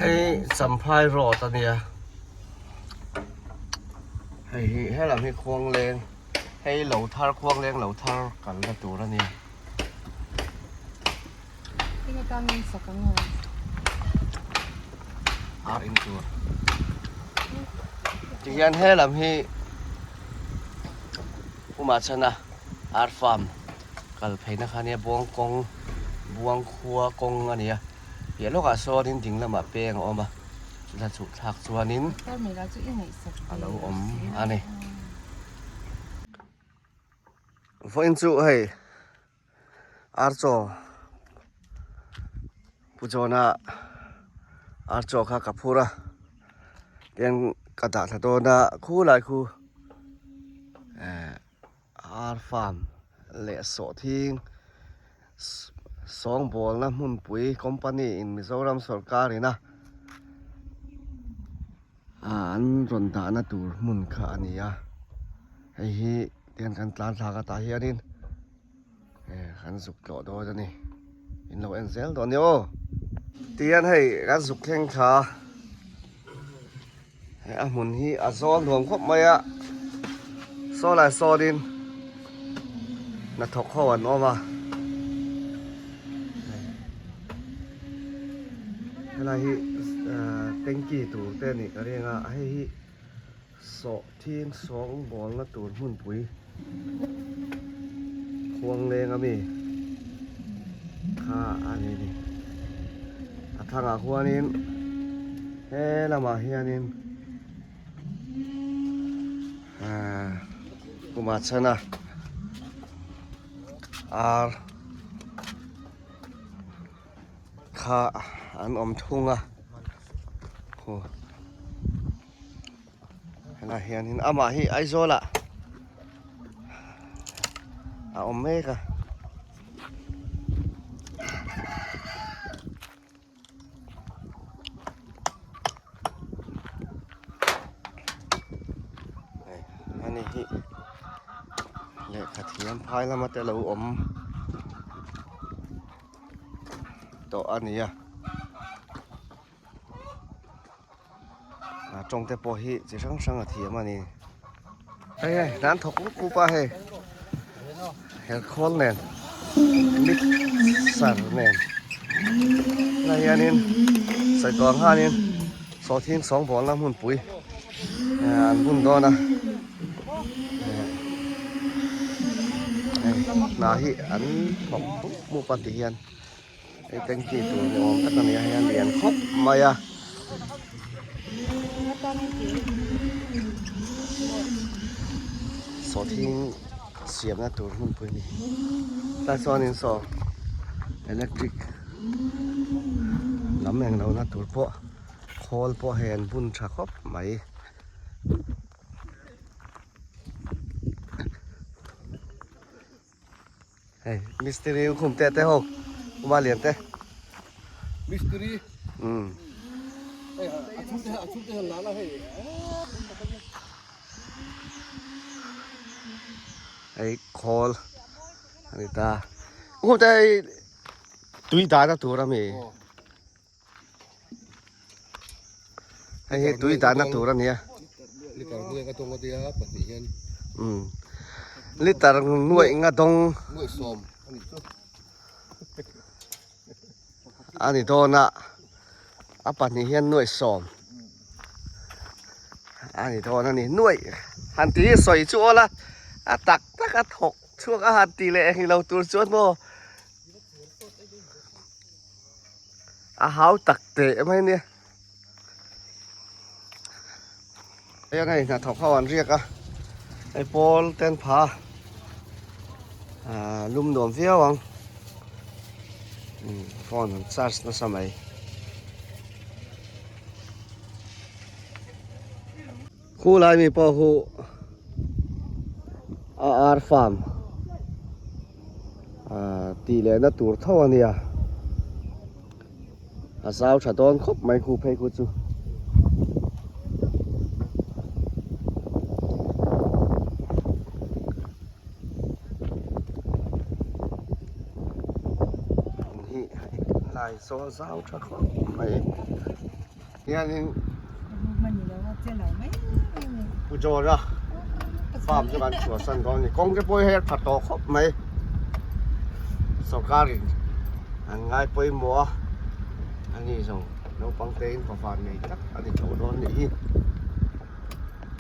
Hei Champhai road a nia hei hi helam hi khuangleng hei lo thar khuangleng lo thar kalna tur a nia. Ar in tur tihian helam hi Pumah chuan a ar farm kal pheina kha ania buang kawng buang khua kawng a nia piah lawkah sawnin ding lamah peng a awm a chutah chhuk thlak chuanin a lo awm a ni vawiin chu hei ar chaw Pu Johna ar chaw kha ka phur a tin ka dah thla dawn a khulai khu eh ar farm leh sawhthing sawngbawlna hmunpui company in Mizoram sawrkar ina an rawn dahna tur hmun kha a ni a hei hi tiang kan tlan thlak atah hianin kan zuk tlawh dawn a ni in lo en zel dawn a ni aw tihian hei kan zuk thleng thla hei a hmun hi a zawl nuam khawp mai a saw lai sawnin hnathawk ho an awm a helai hi tanky tur te a nih ka ring a hei hi Sawhthing sawng bawlna tur hmunpui khuangleng ami kha a ni ni. A thangah khuanin he lamah hianin ahh kumah chhana ar kha an awm thung a. Helai hianin amah hi Aizawl ah a awm mek a. Ani hi lehkha thiam phai lama te lo awm tawh a ni a. A tawng te pawh hi chi hrang hrang a thiam a ni. Hei hei hna an thawk rup rup a hei herkhawl nen mixer nen helai hianin sawi tawh ang khanin sawhthing sawngbawlna hmunpui an bun dawn a hna hi an thawk rup rup a ti hian. Hei tanky tur ni awm tak a ni a hei a lian khawp mai a. Sawhthing siamna tur hmunpui a ni. Tlai chuanin saw electric lam eng lohna tur pawh khawl pawh hei an bun tha khawp mai. Hei mistiri u khum te te ho uma lian te. Mistiri. Hei a chhung te a chhung te han la la hei. Hei khawl ani ta. U te tui dahna tur ami. Hei hi tui dahna tur a nia. Liter nuaih nga dawng a nia pahnih hian. Umm liter nuaih nga dawng. Nuaih sawm a nih chu. A ni dawn a a pahnih hian nuaih sawm a ni dawn a ni nuaih han tih hi sawi chu awl a a tak tak a thawk chhuak a han tih leh englo tur chuan maw. A hau tak teh mai ania. Hei hei hnathawk ho an riak a, hei pawl te an pha a, aaa lum nuam viau ang, umm phone an charge nasa mai. Khulai mi pawh hu a ar farm ah tih lehna tur tho a nia a zau tha dawn khawp mai khu phei khu chu. Hi lai saw zau tha khawp mai. Hianin Pu George-a farm chu kan chhuahsan dawn a ni. Kawng te pawh hi hei a tha tawh khawp mai. Sorkarin an ngai pawimawh a, ani zawng naupang te in pafa nei tak a ni tho dawn a nih hi.